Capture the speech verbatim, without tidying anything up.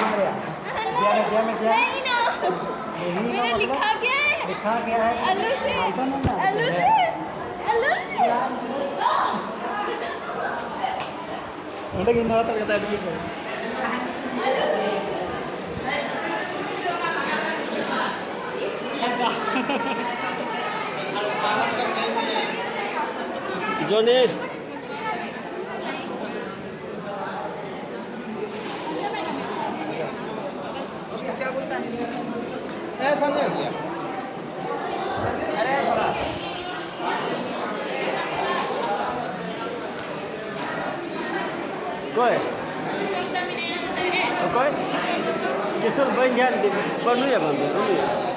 दिया मैं, दिया मैं, दिया। नहीं ना। नहीं ना, मेरा मतलब, लिखा गया है। लिखा गया है। आलू से। हम तो नहीं जानते आलू हैं। से। आलू से। ᱚᱸᱰᱮ ᱜᱮ ᱤᱧ ᱫᱚ ᱦᱟᱛᱟᱣ ᱠᱟᱛᱮ ᱟᱹᱰᱤ ᱡᱳᱨ᱾ ᱡᱚᱱᱤ᱾ उसको क्या बोलता है हिंदी में? ऐसा नहीं है। अरे थोड़ा। ᱚᱠᱚᱭ? ᱚᱠᱚᱭ? ᱠᱤᱥᱳᱨ ᱵᱟᱹᱧ ᱧᱮᱞ ᱤᱫᱤ, ᱵᱟᱹᱱᱩᱭᱟ ᱵᱟᱝ ᱫᱚ, ᱵᱟᱹᱱᱩᱭᱟ᱾